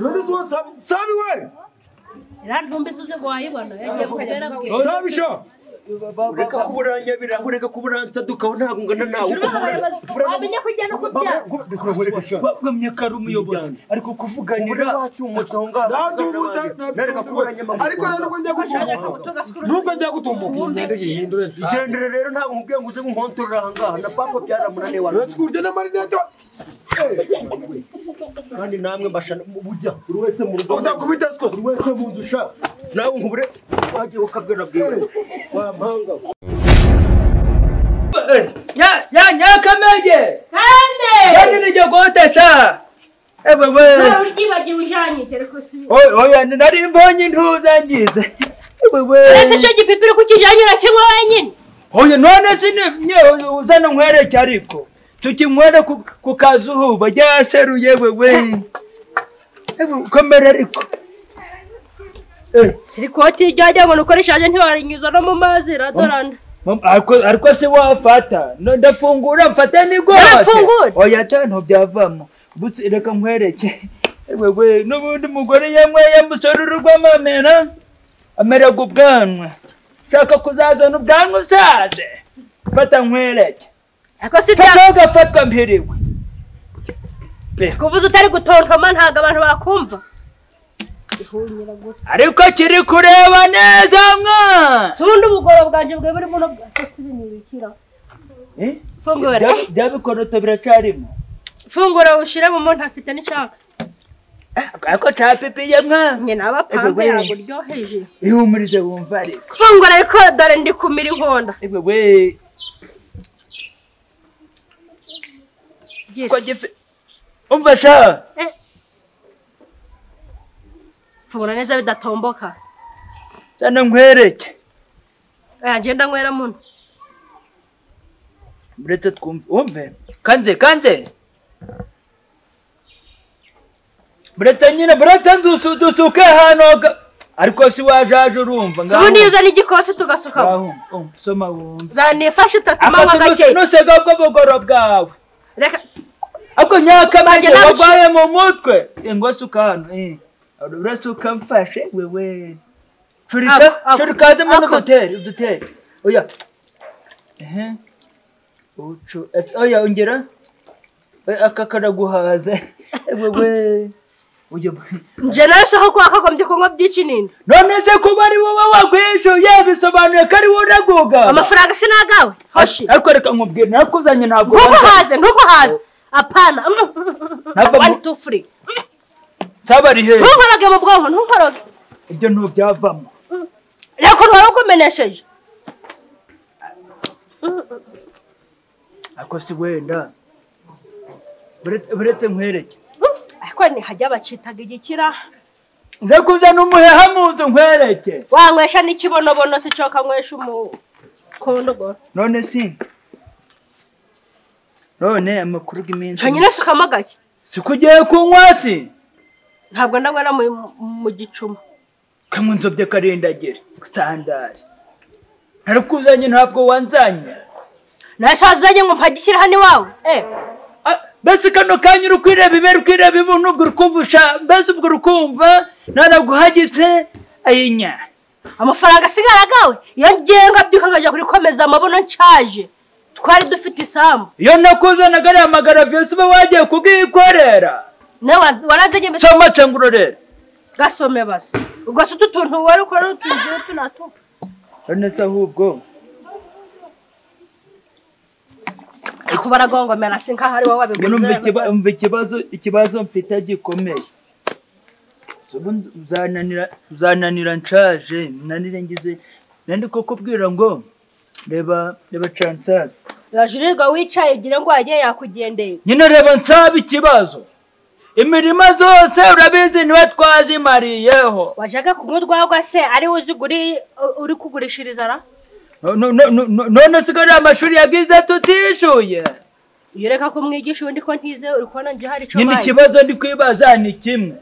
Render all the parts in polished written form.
None zo Nsabi we. Irantumbi suze ngo wayibona yagiye kubera bwe. Nsabi sha. Ureka kuburanya birahureka kuburansa dukaho ntabwo ngana nawe. Wamenye kujya no kubyara. Wamye kari umuyobozi ariko kuvuganira wacyumutse aho ngaho. Ndatumutse ariko nubwo njya gutumbuka. Nubwo njya gutumbuka ingende gihindure nsa. Igendere rero ntabwo nkubwiye ngo uze nkontorora aha ngaha na papa byaramunaniye wa. Uretse kurya na marinete. Kandi namwe mbashana bujya buri wese mu rugo. Udakubita siko. Buri wese mu nzu sha. Nawe nkubure wagiye ukabwira bwiwe. Wa mpanga. Nya nya nyakamege. Kande. Kandi nijye gotesha. Ewe we. Uryibagiwe ujanye kereko si. Oya nari mbonye intuza ngize. Ewe we. Ese cyo gipipiri kukijanye urakinywa wenyine? Oya none sinye uzana nkwereke ariko. Tukinywere ku kazuba ryaseruye wewe. Ewe komera ariko. Sirikoti ryajya ngo ukoreshaje ntiwarinyuza no mu mazi radoranda. Ariko se wafata ndafungura mfata nigose. Oya cyane byavamo. Butse reka nkwereke. Wewe n'ubundi mugore yanyweye musoruru rw'amamera amera ubwanwa. Shaka kuzazana ubwanwa usaze. Fata nkwereke. Ako si gafatwa mpiriwe. Kuvuza utari gutontoma ntago abantu bakumva. Ariko kiri kureba neza mwa. Subundi ubugoro bwanje bwe buri muno bwakosibinibikira. Eh? Fungura. Byabikoroto biracarimo. Fungura ushire mu muntu afite n'icaka. Ako capipiye mwa. Nye nabapambe yaguryoheje. Ihumurize wumva ariko. Fungura ariko dore ndi kumira inkonda. Ewe we. Ko gife. Umva sha. Fungura neza bidatomboka. Cyane nkwereke. Aya ngenda nywera muno. Muretse twumve umve. Kanje kanje. Muretse nyine muretse dusuke hano ariko si wajaje urumva ngaho. Ubu niza n'igikosi tugasuka. Soma wumve. Zanifashe tatuma gake. Nusega bwo bugoro bwawe. Reka Ako nyakamenge wagwaye mu mutwe. Ngo suka hano eh. Urasuka mfashe wewe. Curika curika ze mu dutere dutere. Oya. Eh. Ucu oya ongera. Aka karaguhaze. Wewe. Oya. Nje naso ko akagombye kunywa byinshi ninde. None se kuba ari wowe wagwishuye bisobanuye ko ari wowe uraguga. Amafaranga sinagawe. Hoshi. Ariko reka nkubwire nakuzanye ntabwo. Ntuguhaze ntuguhaze. Apana. 1 2 3. Sabari he. Ntunkoroge mu bwonko ntunkoroge. Ibyo ntubyavamo. Reka ntwaragumenesheje. Ako si wenda. Buretse nkwereke. Ariko ni hajya bacitaga igikira. Ndakuzana umuheha mu nzu nkwereke. Wanywesha n'ikibonobono si cyo kanywesha umukondogoro. None si. None amakuru g'iminsi. Cyo nyine sukama gake. Sikugiye kunywa si. Ntabwo ndagwera mu gicuma. Kamwe nzobye karindagira sandari. Narakuzanye ntabwo wanzanye. Nasazanye ngo mpagishyira hano iwawe. Eh. Bese kano kanya uri kwireba ibere ukireba ibuntu ubwo urukumva mbese ubwo urukumva naraguhagitse ayinya. Amafaranga asigaragawe iyo ngiye ngabyuka ngaje kuri komeza amabono nshaje. Twari dufite isambu. Iyo nakuzanaga ari amagara vyose uba wagiye kubwikorera. Nawe waranze mbese. Soma cangurorera. Gasome basi. Ubwo se utuntu wari ukora utugiye tunatu. None se ahubwo kubaragongomera sinka hari wowe wabiguze. Umva ikibazo mfite gikomeye. Uzananira nshaje nanire ngize nandi koko kubwira ngo reba reba Chansar. Yajirirwa wicaye gira ngo agiye yakugendeye. Nyine reba nsaba ikibazo. Imirima zose urabizi niwe twazimariyeho. Wajaga kumurwagwa se ari uziguri uri kugurishiriza ra? None sigara amashuri yagize tutishuye. Yereka ko mwigisha undi ko ntize uri kubona nje hari ico. Nyine ikibazo ndi kwibaza ni kimwe.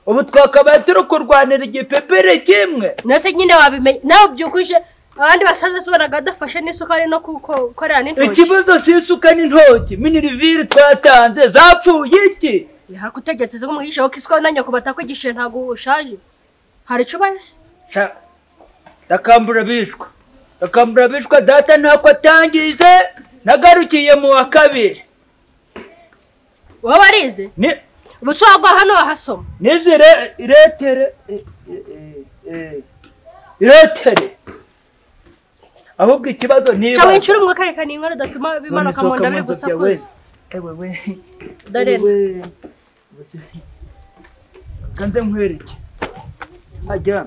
Ubu twakabaye turi kurwanira igipepere kimwe. Nase nyine wabimenye nawe byukuje abandi basaza subanaga dafashe n'isukari no kukorera n'intoki. Ikibazo si isuka n'intoki, minirivire twatanze zapfuye iki? Yakutegetse zo kumwigisha ko iswa na nyoko batakwigishije ntago ushaje. Hari ico bayese? Sha. Ndakambura bishwa. Ndakambura bishwa data ntako atangize nagarukiye mu wa kabiri. Wowe warize? Ni ubuswagwa hano wahasoma. Nizere iretere iretere. Ahubwo ikibazo niba Cyawe inshuro umwe kareka ni inkora datuma bimanuka mu nda biri gusakuza. Ewe we. Dore. Kanze nkwereke. Ajya.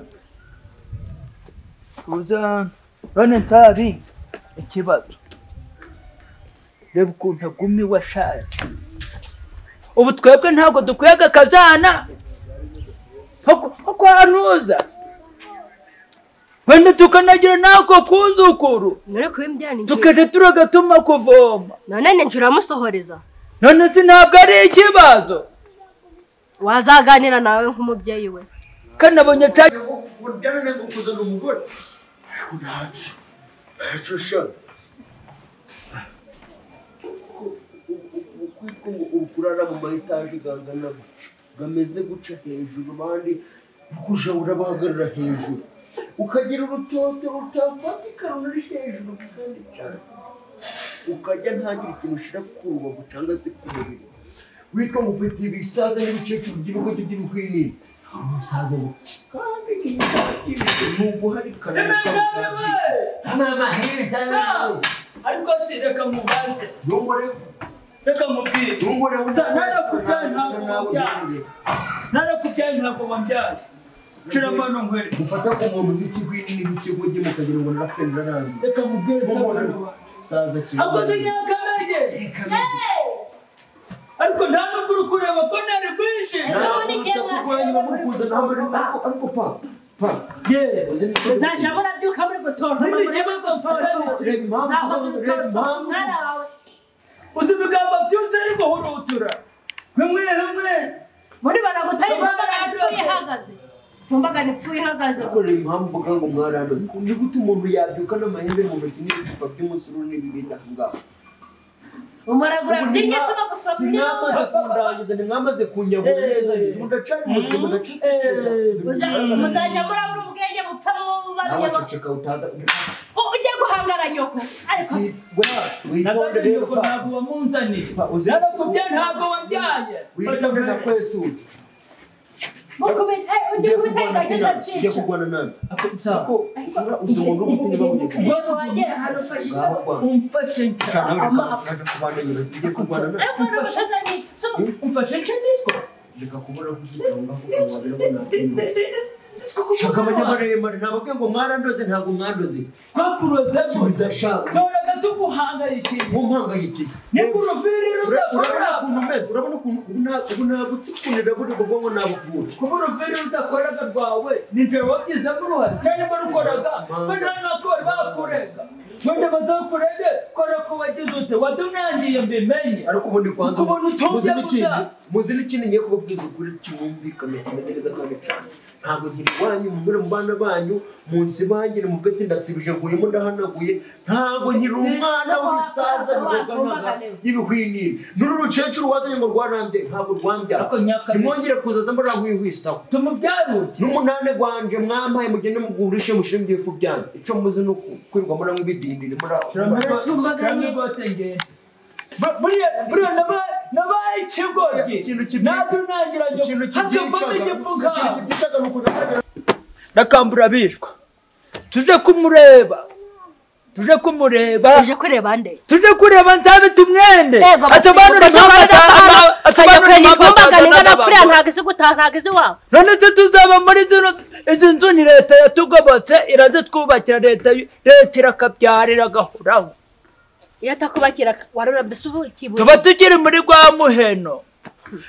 Uza bane nsabi ikibazo. Reba ukuntu agumi washaje. Ubu twebwe ntabwo dukwiye kazana. Hoko anuza. Wenda tukanagira nako kuzukuru. Nore kubimbyana tukaje turagatuma kuvoma. None njura musohoreza. None sinabwo ari ikibazo. Wazaganira nawe nk'umubyeyi we. Kanabonye cyane byanane ngo kuzana umugore. Unacu. Echo sha. Kwitwa ngo ukurara mu mahitaje gangana gameze guca hejuru bandi kuja urabahagarara hejuru. Ukagira urutoto rutafatika ruri hejuru kandi cyane. Ukajya ntagira ikintu ushira ku rubavu cyangwa se ku mubiri. Witwa ngo ufite ibisaza n'ibicecuru by'ibigo by'ibihwinini. Umusaza ngo kandi ikintu nubwo hari kanaka. Mama heza. Ariko si reka mubaze. Ndongore reka mubwire. Ndongore narakubyaye ntabwo wambyaye. Narakubyaye ntabwo wambyaye. Chiramano ngwere. Mufata ko umuntu n'ikigwinini n'ikigogi mukagira ngo narapfendera nabi. Reka mubwire saza kintu. Akoze nyakamege. Ariko nta nubwo uri kureba ko nari kwinshi. Ariko pa. Pa. Ye. Uzaja murabyuka muri gutonda. Ni ikibazo mfite. Uzi ibigambo byunze ari guhurutura. Bimwe bimwe. Muri baragutari imbaga ipfuye ihagaze. Imbaga ipfuye ihagaze. Ariko impamvu mvuga ngo mwarandoze. Ni gute umuntu yabyuka n'amahembe mu ntoki n'ibicupa by'umusururu n'ibibindi aho ngaho. Umuragura byinye se bagusoma nimwamaze kundangiza nimwamaze kunyabura neza ndacari muzima ndacatekereza. Muzaja murabura ubwenge bupfa mu barya. Nawe utaza. Ujya guhangara nyoko. Ariko witonde rero ntabwo wamunzaniye. Narakubyaye ntabwo wambyaye. Witonde na kwesuye. Mukubita ujye kubita ujye kurwana nabi. Ako uzi umuntu uri gutinya bamugiye. Wagera hano ufashe umfashe cyane. Ujye kurwana nabi. Umfashe niswa. Reka kubura kugisanga kuko wabera nabi. Shaka abanyamaremare nababwiye ngo mwarandoze ntabwo mwandoze. Kwakuroze subiza shaka. Dore gatuguhangayikiye. Umpangayikiye. Niba uruviri rudakora ukuntu umeze urabona ukuntu ubu nagutsikundira buri bwonko nabukura. Kuba uruviri rudakoraga rwawe ni njye wabyizemo uruhare cyane barukoraga ko nta nako bari bakurega. Wenda bazakurege kora ko wagize ute wadunangiye mbimenye. Ariko ubundi kwanza muzi n'ikindi ngiye kubabwiza ukuri kimwumvikane kimeze neza kandi cyane. Ntabwo nkiri iwanyu mumure mu bana banyu munsi bangire muvuge ati ndatsibije nkuyemo ndahanaguye ntabwo nkiri umwana w'ibisaza bigoganaga y'ibihwinini n'uru rukecuru wazanye ngo rwarambye ntabwo rwambyara. Nimwongere kuzaza mbona tumubyarute n'umunane gwanje mwampaye mugende mugurishe mushire mu bifu byanyu ico muzi no kwirirwa muranywa ibidindiri buriya nabaye ikigoryi nadunangira hakavamo igipfu nkawe. Ndakambura bishwa tuje kumureba tuje kumureba tuje kureba nde tuje kureba nzabe tumwende asobanura asobanura imbaga ningana kuriya ntago izi gutaha ntago izi wawe. None se tuzaba muri zino izi nzu ni leta yatugobotse irazitwubakira leta irakabyara iragahoraho. Iyo atakubakira warura mbese ubu kibuye tuba tukiri muri rwa muheno.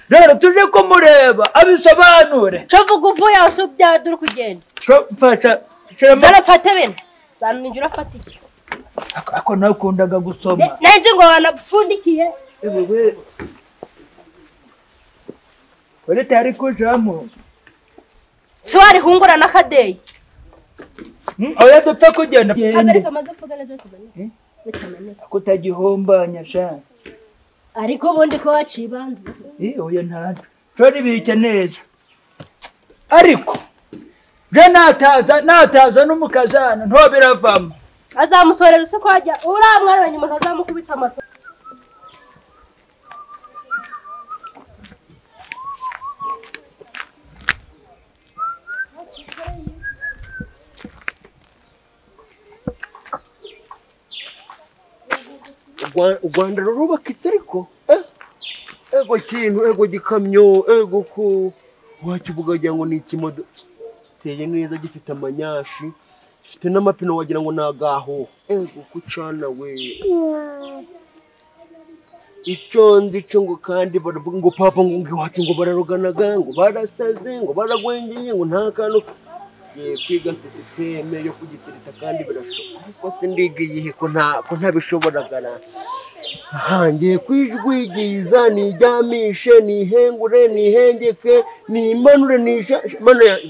Rero tuje kumureba abisobanure. Cyo vuga uvuye aho ubyadura kugenda. Mfasha zana mfate bene zaninjira afata iki. Ako nakundaga gusoma. Nanze ngo wanapfundikiye. Ewe Wele tayari kujamo. Si wari hungura nakadeyi. Oya dupfa kugenda. Hagarika amaze kuvuga neza kubone. Ako tagihombanya sha. Ariko ubundi ko wacibanze. Oya ntaco. Cyo bike neza. Ariko je nataza n'umukazana nto biravamo. Azamusoreza se kwajya uriya mwana nyuma ntazamukubita amato. U Rwanda rurubakitse ariko ego kintu ego gikamyo ego ko wakivuga wagira ngo ni ikimodoka giteye neza gifite amanyashi gifite n'amapine wagira ngo ni agaho ego kucana we icyo nzi cyo ngo kandi baravuga ngo papa ngo iwacu ngo bararoganaga ngo barasaze ngo baragwengeye ngo nta kantu kwiga sisiteme yo kugitereta kandi birashoboka ariko sindiga iyihe ko ntabishoboraga ngiye kwijwigiza niryamishe nihengure nihengeke nimanure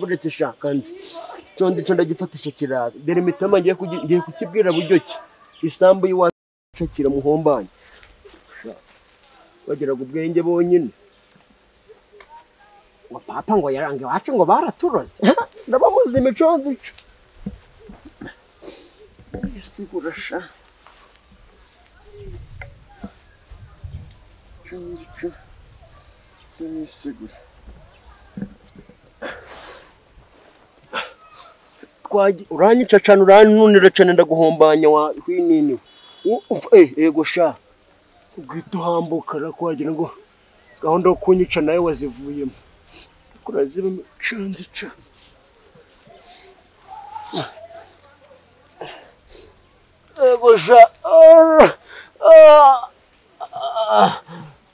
uretse shaka nzi cyo ndagifatisha kiraza dore imitama ngiye kukibwira buryo ki isambu y'iwacu kiramuhombanye bagiraga ubwenge bonyine ngo papa ngo yarange iwacu ngo baraturoze ndabamuzi imico nzica isigura sha nzica nisigura uranyica cyane uranunira cyane ndaguhombanya wa hwinini ego sha ugahita uhambuka wagira ngo gahunda yo kunyica nawe wazivuyemo uraziba nzica ego sha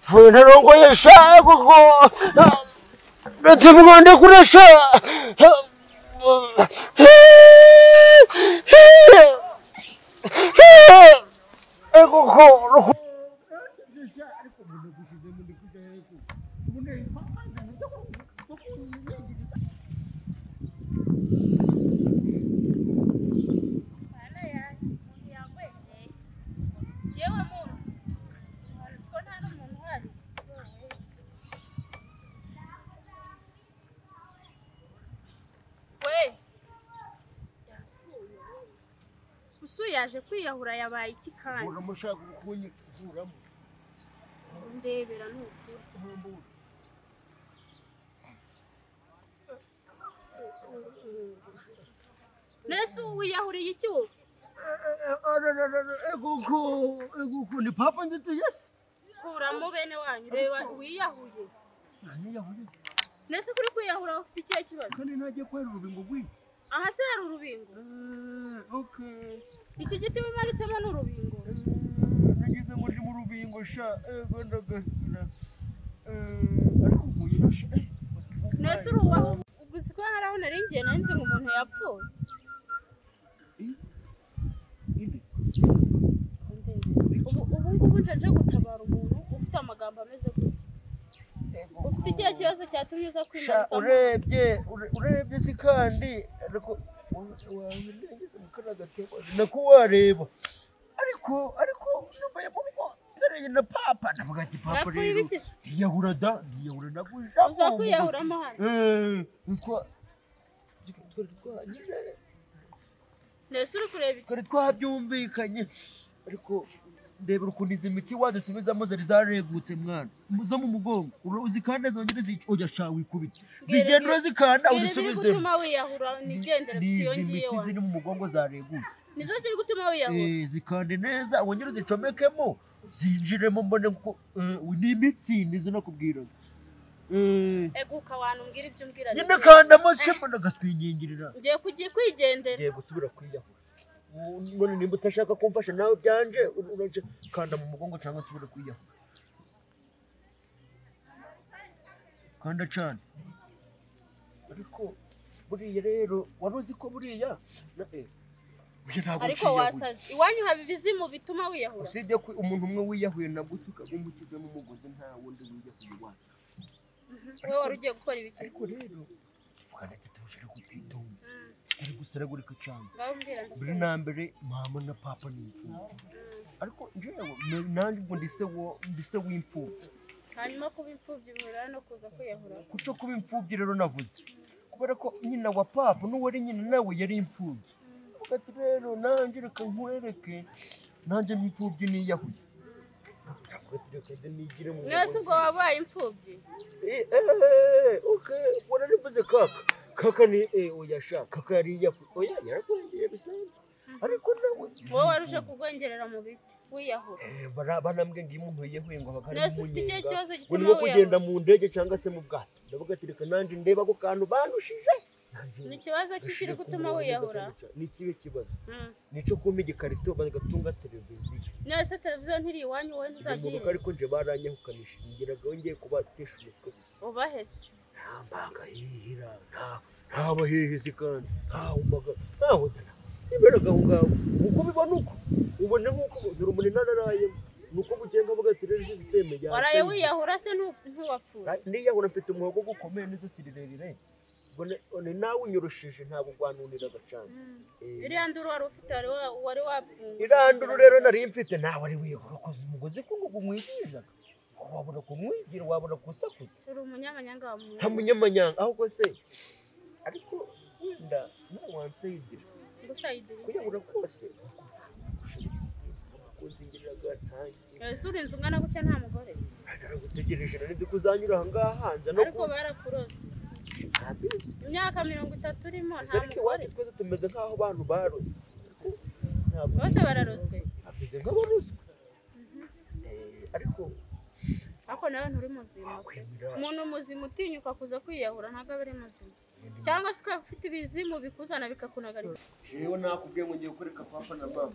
mvuye ntarongoye sha kuko ndetse mugande kuresha ego ko Yaje kwiyahura yabaye iki kandi uramushaka kunyuramo ndebera nukuri Nese wiyahuriye iki wowe ego ni papa nziti yes kuramo bene wanyu reba wiyahuye Nese kuri kwiyahura ufite ikihe kibazo kandi nagiye kwera urubingo gwi aha se hari urubingo okay iki giti wimanitsemo ni urubingo nagize ngo ndi mu rubingo sha ego ndagasura ariko mpuye na sha nese uruwaho ubwo ko hari aho nari ngiye nari nzi ngo umuntu yapfuye ubu ngubu nje gutabara umuntu ufite amagambo ameze gutya ufite ikihe kibazo cyatumye uza kwimanika urebye si kandi ariko nakuwareba ariko navuye mu rugo sereye na papa ndavuga ati papa rero ntiyahura da ntiyahura naguja uza kwiyahuramo hano nese uri kureba iki twari twabyumvikanye ariko ndebera ukuntu izi mitsi wazisubizamo zari zaregutse mwana zo mu mugongo uzikanda zongere ujya sha wikubita zigenda urazikanda uzisubizemo gutuma wiyahura nigendere mfite iyo izi ngiye mitsi wa ziri mu mugongo zaregutse nizo ziri gutuma wiyahura zikande neza wongere uzicomekemo zinjiremo mbone ko ni imitsi nizo nakubwiraga eguka wantu umbwira ibyo umbwira nyine kandamo shema ndagaswingingirira ngiye kugiye kwigendera ngiye gusubira kwiyahura none nimba utashaka kumfasha nawe byanje uraje kanda mu mugongo cyangwa nsubire kwiyahura kanda cyane ariko buriya rero wari uzi ko buriya ariko wasaze iwanyu haba ibizimu bituma wiyahura usibye ko umuntu umwe wiyahuye nagutuka umukizemo umugozi nta wundi wiyahuye iwacu wowe wari ugiye gukora ibiki ariko rero tuvugana tutuje ariko twitonze ari gusaragurika cyane mbere na mbere mama na papa ni imfubyi Ariko njyewe nanjye ubwo ndise w'imfubyi. Hanyuma kuba imfubyi bihurira no kuza kwiyahura. Kuco kuba imfubyi rero navuze kubera ko nyina wa papa n'uwari nyina nawe yari imfubyi. Ati rero nanjye reka nkwereke nanjye imfubyi niyahuye. Mwese ubwo wabaye imfubyi? Okay, wararivuze kaka. Kaka ni oya sha, kaka yari yahuye. Oya yarakwengeye bisanzwe. Ariko nawe wowe waruje kugwengerera mu biti wiyahura. Banambwe ngiye umuntu yiyahuye ngo abagari mu nyenga. Ngo ni kugenda mu ndege cyangwa se mu bwato. Ndavuga ati reka nanjye ndeba ko kantu bandushije. Ni ikibazo kikiri gutuma wiyahura? Ni ikihe kibazo? Nico kumpa igikarito bagatunga televiziyo. Nese televiziyo ntiri iwanyu wowe ntuzagira. Ariko nje baranyahukanisha ngiraga ngiye kubatesha umutwe gusa. Ubaheze? Nta hihira, nta bahihizi kandi, nta umbaga, nta hodana. Iberaga aho ngaho uko bibona uko ubone nkuko dore umuntu nararayemo nuko bugenga buga televiziyo zitemeye. Waraye wiyahura se ntuwapfuye? Niyahura mfite umuhogo gukomeye n'izosi rirerire. Ni nawe unyurushije ntabwo gwanuniraga cyane. Iriya nduru wari ufite wari wapfunguye. Iriya nduru rero nari mfite nawe ari wiyahura ukoze umugozi ko ngo umwigishaga. Wabona kumwigira wabona kusakuza. Uri umunyamanyanga wa muntu. Nta munyamanyanga ahubwo se ariko wenda ntawanseyigira. Gusayidira. Kuyahura kose. Kunzingiriraga ntangiye. Ese uri inzu ungana gutya nta mugore? Naragutegereje nari nzi kuzanyura aha ngaha nza no. Ariko barakuroze. Imyaka 30 urimo nta mugore. Twese tumeze nk'aho abantu barozwe. Bose bararozwe. Ameze nk'abarozwe. Ariko nawe nturi muzima. Umuntu muzima utinyuka kuza kwiyahura ntabwo aba ari muzima. Cyangwa se ukaba ufite ibizimu bikuzana bikakunagarika. Jewe nakubwiye ngo ngiye kureka papa na mama.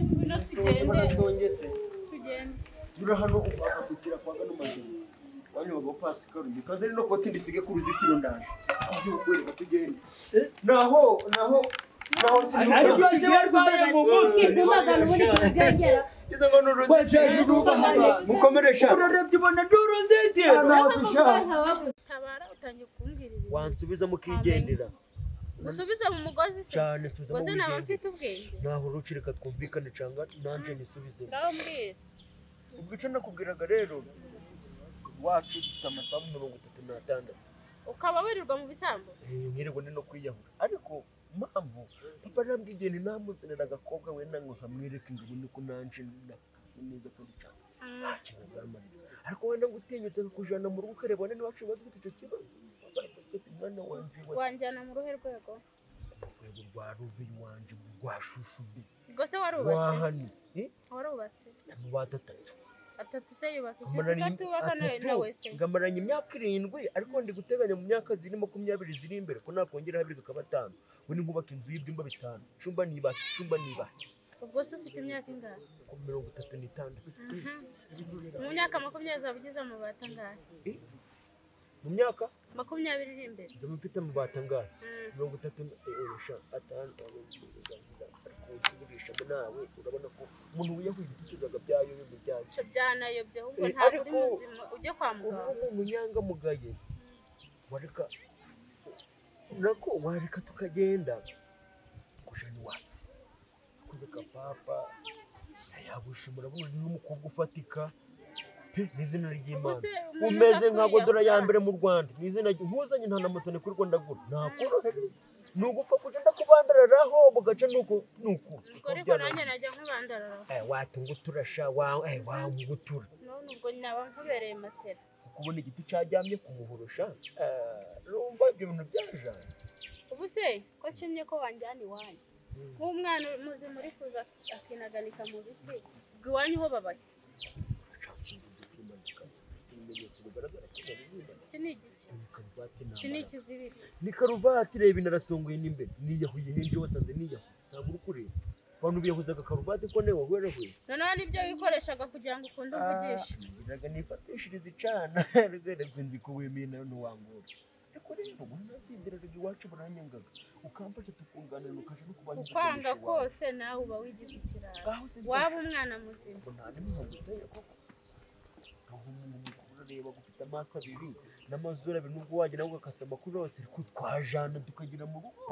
Ngwino tugende. Tugende. Dura hano ukakukira kwa gano mazima. Wanyu wa Pascal kandi no koti ndisige ku ruzitiro ndaje. Aho kwereka tugende. Naho ariko se warwaye mu mutwe kumagana ubundi kugengera. Izo ngo n'uruzitiro mukomeresha. Urarebye ubona n'uruzitiro. Tabara utangiye kumbwira ibi. Wansubiza mukigendera. Usubize mu mugozi se? Cyane nsubiza mu mugozi. Naba mfite ubwenge. Naho rucireka twumvikane canga nanje nisubize. Ngaho mbwira. Ubwo ico nakubwiraga rero wacu dufite amasambu 36. Ukaba wirirwa mu bisambo? Nkirirwa ndi no kwiyahura. Ariko mpamvu papa nambwiye ni namuzanira agakobwa wenda ngo nkamwereke ngo ubone ko nanje nakaze neza kandi cyane. Ariko wenda ngutinyutse kujana mu rugo ukareba nene wacu badufite icyo kibazo. Mwana wanje wanjyana mu ruhe rwego? Rwego rwa ruvi wanje rwa shushubi. Ubwo se warubatse? Wahani. Warubatse? Amabati atatu. Atatu se yubaka iki? Atubaka nawe se. Ngamaranye imyaka 7 ariko ndi guteganya mu myaka ziri 20 ziri imbere ko nakongera habiri kakaba 5. Ubu nkubaka inzu y'ibyumba 5. Cumba niba cumba niba. Ubwo se ufite imyaka ingahe? 36. Mu myaka 20 zabugize amabati angahe? Mu myaka 20 iri imbere. Nzaba mfite amabati angahe? 35 nawe urabona ko umuntu wiyahuye ibitekerezo byayo byayo. Byanayobye ahubwo ntabwo uri muzima ujye kwa muganga. Ubu munyangamugaye wareka nako wareka tukagenda kujana iwacu kureka papa yabushimura n'umukobwa ufatika pe n'izina ry'Imana umeze nka godora ya mbere mu Rwanda n'izina nkuzanye nta na moto ni kuri Rwanda gura nakorohereza nugupfa kugenda kubandararaho bugaca nuko nuko ubwo ariko nanjye najya nkubandararaho watungutura sha wa wangutura none ubwo naba nkubereye matera kubona igiti cyajyamye kumuhorosha urumva ibyo bintu byajana ubu se ko nshimye ko wanjyana iwanyu nk'umwana muzima uri kuza akinaganika mu biti ubwo iwanyu ho babaye iki ni igiki iki ni ikizibiti ni karuvati reba inarasongoye n'imbere niyahuye henje wasanze niyahuye ntabwo uri kureba abantu biyahuzaga karuvati ko nawe waherahuye noneho nibyo wikoreshaga kugira ngo ukunde uvugishe ngiraga nifatishiriza icana rwereka nzi ko wemeye nawe ntiwangora ariko rero ubu ntatsindiraga iwacu baranyangaga ukamfasha tukunganira ukaja no kubana ukwanga kose nawe uba wigize ikirara waba umwana muzima nta n'imihango uteye koko urareba gufite amaso abiri n'amazuru abiri nubwo wagera nawe ugakasama kuri hose ariko twajana tukagera mu rugo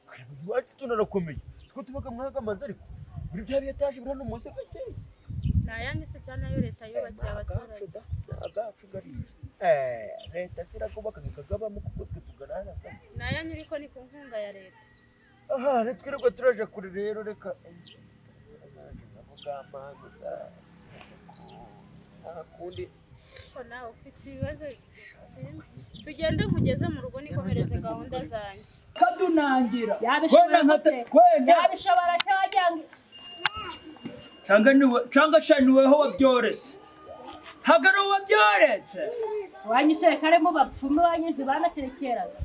ukareba iwacu tunarakomeye siko tubaga mwaga amazu ariko Buri bya etaje buri hano munsi gakeya. Ni ayanyu se cyane ayo leta yubakiye abaturage? Agacu gariya. Leta sirakubaka ikagabamo kuko twe tugarara. Ni ayanyu ariko ni ku nkunga ya leta. Aha, twirirwa turaje kure rero reka. Kundi ko nawe ufite ibibazo tugende nkugeze mu rugo nikomereze gahunda zanjye. Kadunangira. Wenda yabishobora cyajyanga. Cyangwa niwe cyangwa shaniweho wabyoretse. Hagaro wabyoretse. Wanyisere kare mu bapfumu wanyu ntibanaterekeraga.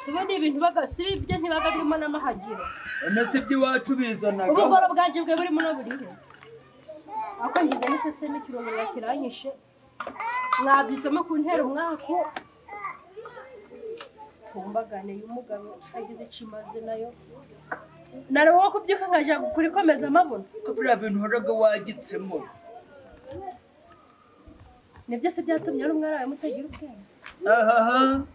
Sibundi ibintu baga sibyo ntibaga birimo n'amahagiro. None se by'iwacu bizanaga. Ubugoro bwanje bwe burimo no burihe. Ako ngize n'iseseme kirungo kiranyishe. Mwabyitsemo kuntera umwako. Kumbagane y'umugabo agize ikimaze nayo. Narawo kubyuka nkaja kurikomeza amabuno. Ko biriya bintu horaga wagitsemo. Nibyo se byatumye ari umwaraye mutagira ubwenge. Ahaha.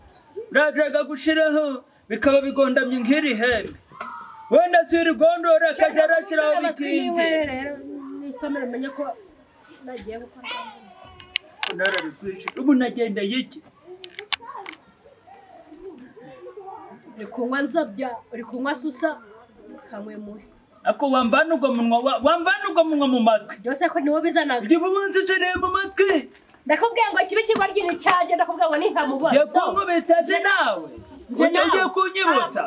Rajaga gushiraho bikaba bigondamye nk'iri hembe. Wenda si rigondora akaja arashiraho bikinje. Nisomero menye ko nagiye gukora. Narabikwishe ubu nagenda yiki. Uri kunywa nzabya, uri kunywa susa kamwe muhe. Ako wambana ubwo munwa, wambana ubwo munwa mu matwi. Byose ko niwo bizanaga. Ndi bubunzi chere mu matwi. Ndakubwiye ngo kibi kigwa ryini cyaje ndakubwiye ngo nintamubona. Ngiye kunkubita se nawe. Ugiye kunyibutsa.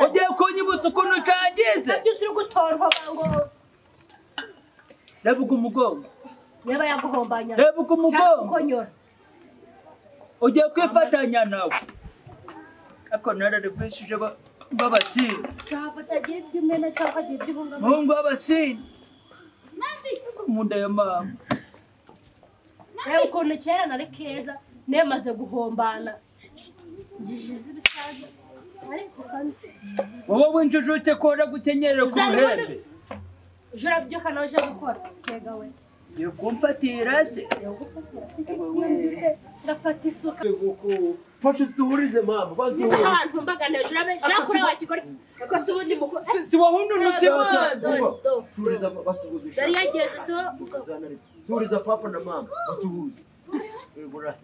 Ugiye kunyibutsa ukuntu cyangize. Byose uri gutorwa ngo Reba umugongo. Yaba yaguhombanya. Reba umugongo. Ugiye kwifatanya nawe. Ako nararigwishije babasini. Mungu abasini. Munda ya mama. Reba ukuntu kera nari keza nemaze guhombana. Ngijize ibisaza. Ariko kandi wowe winjujutse kora gukenyerera ku ruhembe. Ujura byuka nawe uje gukora. Kega we. Yo kumfatira se. Ndafata isuka. Fashe zuhurize mama banzu. Abantu mbagana ujura kure wa kigori. Ko subundi muko. Si wahununutse mwana. Turiza basuhuze. Dari yageze so. Turiza papa na mama basuhuze. Egora.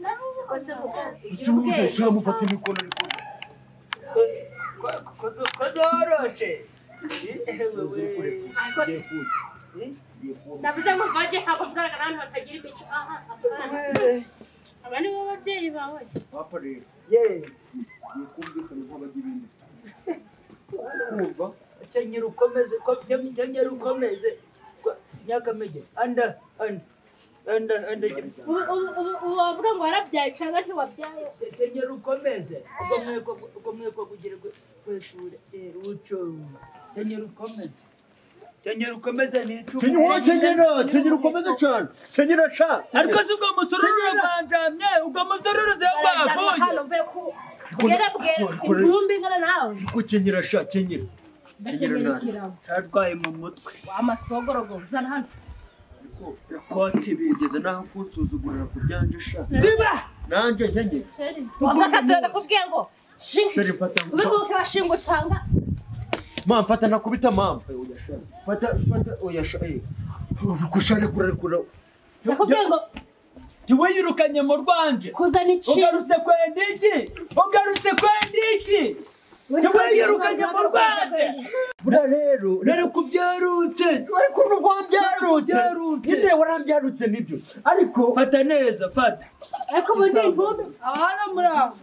Basuhuze. Shamufata imikono ariko. Kozoroshe. Navuze ngo mvaje ntabwo kugaragara abantu batagira imico. Aha, aba ni bo babyeyi bawe. Papa rero. Ye. Nikumvikana nk'abajya ibindi. Kumva? Kenyera ukomeze, kenyera ukomeze. Nyakamege. Anda, anda. Anda, anda. Ubu wavuga ngo warabyaye cyangwa ntiwabyaye. Kenyera ukomeze. Ubwo mweko kugira kweshure. Uco. Kenyera ukomeze. Kenyera ukomeze ni icumu. Kenyera, kenyera ukomeze cyane. Kenyera sha. Ariko si ubwo musururu rwanjamye, ubwo musururu ze bavuye. Hano mvuye ku bwera bwera intumbi ngana nawe. Ko kenyera sha, kenyera. Kenyera nawe. Tarwaye mu mutwe. Amasogorogo zana hano. Ikoti bigeze naho kunsuzugurira ku byanje sha. Ziba! Nanje nkenye. Wabwa ndakubwiye ngo shinga. Fata. Ubibuke bashinga usanga. Mama fata nakubita mama. Fata fata oya sha. Kushana kura. Ndakubwiye ngo ntiwiyirukanye mu rwanje. Kuzana iki? Ugarutse kwenda iki? Ugarutse kwenda iki? Ntiwiyirukanye mu rwanje. Buriya rero rero kubyarutse. Ariko nubwo wabyarutse. Nyine warambyarutse nibyo. Ariko fata neza fata. Ariko ubundi intumbi. Abana muraho.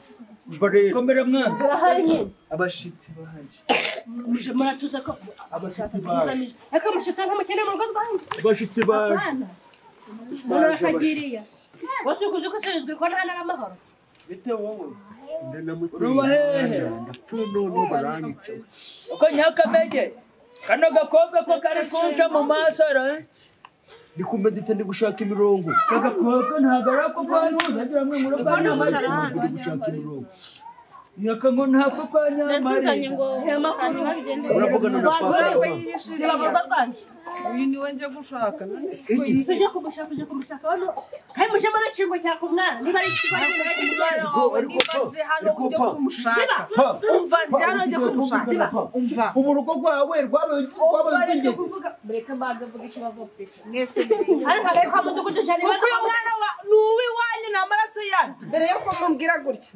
Komera mwana. Barahari nyine. Abashitsi bahaje. Muje muratuza ko abashitsi baje. Ariko mushitsi ntamukene mu rugo rwanjye. Abashitsi baje. Murakagiriya. Wose ukuze ko usubizwe ko nta n'amahoro. Bite wowe? Uruba hehe? None baranyica. Uko nyakamege. Kano gakobwa ko kari kunca mu maso ra. Ndi kumedita ndi gushaka imirongo. Gakobwa ntabwo arako kwantuza agira mwe mu rugo ndi gushaka imirongo. Yaka ngo ntapfa kwa Nasinzanye ngo hanyuma bigende. Uravugana na papa. Siba mu rugo rwanje. Uyu ni we nje gushaka. Tuje kumushaka, tuje kumushaka hano. Kandi muje muracingwa cya ku mwana niba ari ikigo Ariko nje hano ujye kumushaka. Umva nje hano ujye kumushaka. Umva. Ubu rugo rwawe rwabaye rw'ingezi. Mureke mbanze mvuge ikibazo mfite. Mwese ariko hagaye kwa mudugudu cyane. Kuko uyu mwana wa ni uw'iwanyu ni amaraso yanyu. Mbere yo kumubwira gutya.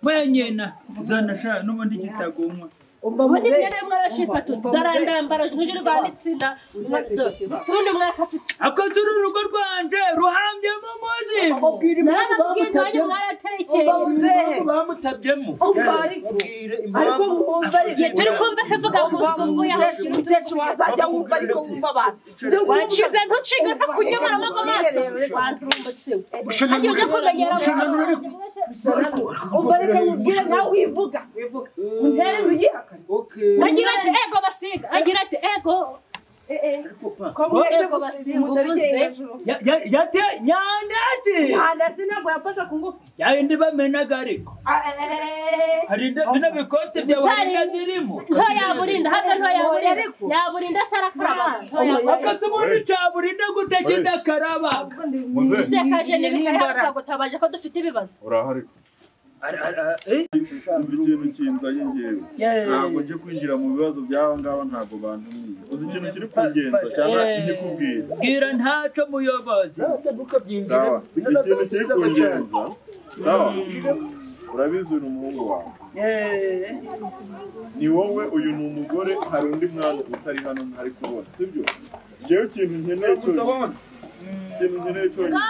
Wenyina uzanasha n'ubundi gitagomwa. Ubundi mwene mwarashifatu darandambara ntuje rwanditsinda sundi mwaka afite akoze uru rugo rwanje ruhambyemo umuzimu. Bamutabyemo. Turi kumva se vuga ngo umukecuru wazajya wumva ariko wumva abantu. Wacize ntuciga ntakunyamara amago maso. Umva reka nkubwire nawe wivuga. Untere uyihakane. Agira ati ego basiga. Agira ati ego. Ego basiga uvuze. Yate nyandasi. Nyandasi ntabwo yafashe ku ngufu. Yayindi bamenaga ariko. Hari bino bikote bya warinda zirimo. Nto yaburinda hata nto yaburinda. Yaburinda sarakaraba. Akazi ubundi cyaburinda gute kidakaraba. Musekaje n'ibikari gutabaje ko dufite ibibazo. Urahari. Ikintu kinzanye ngewe ntabwo nje kwinjira mu bibazo by'aba ngaba ntabwo bantumiye. Uzi ikintu kiri kungenza cyangwa nkikubwira? Bwira ntaco muyobozi. Sawa, ikintu kiri kungenza. Sawa, urabizi uyu ni umuhungu wawe. Ni wowe, uyu ni umugore, hari undi mwana utari hano ntari kubona, sibyo? Ngewe ikintu nkeneye cyonyine. Ikintu nkeneye cyonyine.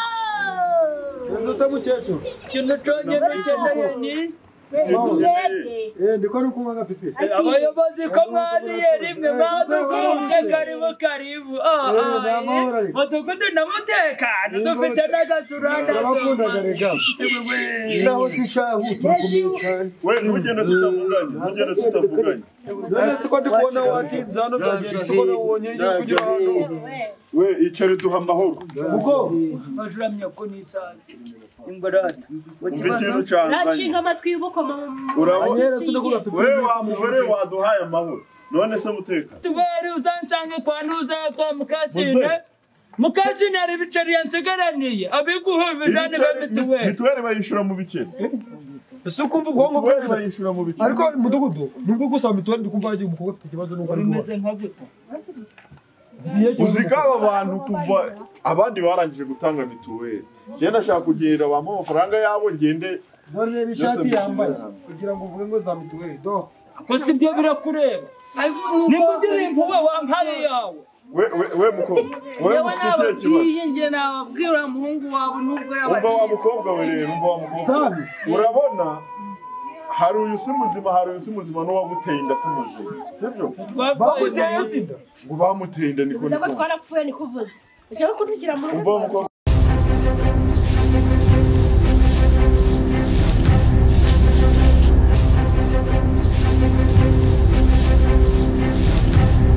Mukecuru. Ikintu cyonyine ukeneye ni ndiko ari kunywa gafite. Abayobozi ko mwaziye rimwe mwadukunze karibu karibu. Mudugudu na mutekano dufite n'agasura ndasoma. Naho sishahu turakumye cyane. We ntugende tutavuganye, ntugende tutavuganye. None se ko ndi kubona watinze hano byagenda tubona ubonye kugira hano. We icare duha amahoro. Ubwo bajuramye ko nisanze. Ingorata. Ikintu cyanzanye. Nacinga amatwi y'ubukoma. Urabona we wa mugore waduhaye amahoro. None se muteka. Tubere uzancange kwa ntuza kwa mukasine. Mukasine ari bicari yansigaraniye. Abiguhe bijane ba mituweli. Mituweli bayishura mu bikene. Ese ukumva ubwonko bwawe bayishura mu bikene. Ariko mudugudu nubwo gusaba mituweli ndikumva yagiye umukobwa afite ikibazo nuko ari guhora. Uziga aba bantu kuva abandi barangije gutanga mituweli. Njye ndashaka kugenda bampa amafaranga yabo ngende. Dore reba ishati yambaye kugira ngo uvuge ngo za mituweli do. Ko si byo birakureba. Nimugire impuhwe wampaye yawe. We mukobwa. We mufite ikibazo. Njye nababwira muhungu wawe nubwo yabaciye. Umva wa mukobwa we rero, umva wa mukobwa. Urabona hari uyu si muzima, hari uyu si muzima n'uwaguteye inda si muzima. Sibyo? Baguteye sida. Ngo bamuteye inda niko niko. Niko twarapfuye niko uvuze. Ushaka kuntugira mu rugo. Umva wa mukobwa.